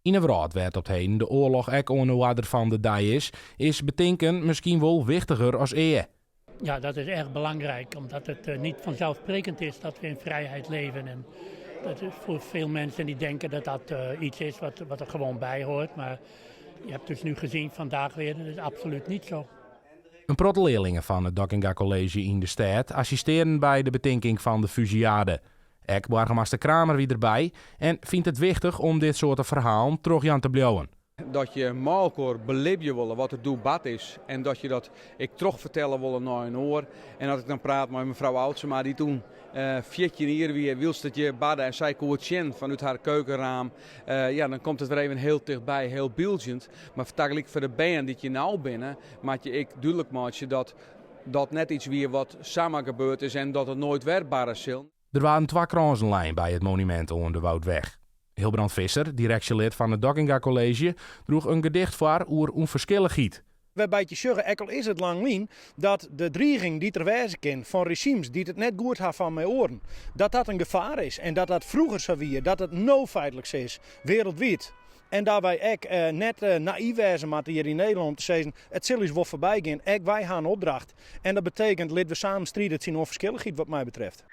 Yn in wrâld wêr't op 't heden de oarloch ek oan 'e oarder fan de dei is, is betinken miskien wol wichtiger as ea. Ja, dat is erg belangrijk, omdat het niet vanzelfsprekend is dat we in vrijheid leven. En dat is voor veel mensen die denken dat dat iets is wat er gewoon bij hoort. Maar je hebt dus nu gezien vandaag weer, dat is absoluut niet zo. In protte learlingen fan it Dockinga College yn de stêd assistearren by de betinking fan de fusillade. Ek boargemaster Kramer wie derby en fynt it wichtich om dit soarte ferhalen trochjaan te bliuwen. Dat je mei elkoar belibje wolle wat der doe bard is en dat je dat ek trochfertelle wolle nei in oar. En as ik dan praat mei mefrou Oudsema dy't toen 14 jier wie wylst it hjir barde en sy koe it sjen fanút har keukenraam, ja, dan komt it wer even hiel tichtby, hiel byldzjend. Mar tagelyk foar de bern dy't hjir no binne, moat je ek dúdlik meitsje dat dat net iets wie wat samar gebeurd is en dat it noait wer barre sil. Der waarden twa krânsen lein by it monumint oan de Woudweg. Hilbrand Visser, direksjelid fan it Dockinga College, droech in gedicht foar oer ûnferskillichheid. Wêrby't je sjogge, ek al is it lang lyn, dat de driging dy't der wêze kin fan rezjyms dy't it net goed ha fan mei oaren, dat dat in gefaar is en dat dat froeger sa wie, dat it no feitlik sa is, wereldwiid. En dat wy ek net nayf wêze moatte hjir yn Nederlân om te sizzen, it sil ús wol foarby gean, ek wy ha in opdracht. En dat betekent, lit we samen stride tsjin onverschilligheid wat my betreft.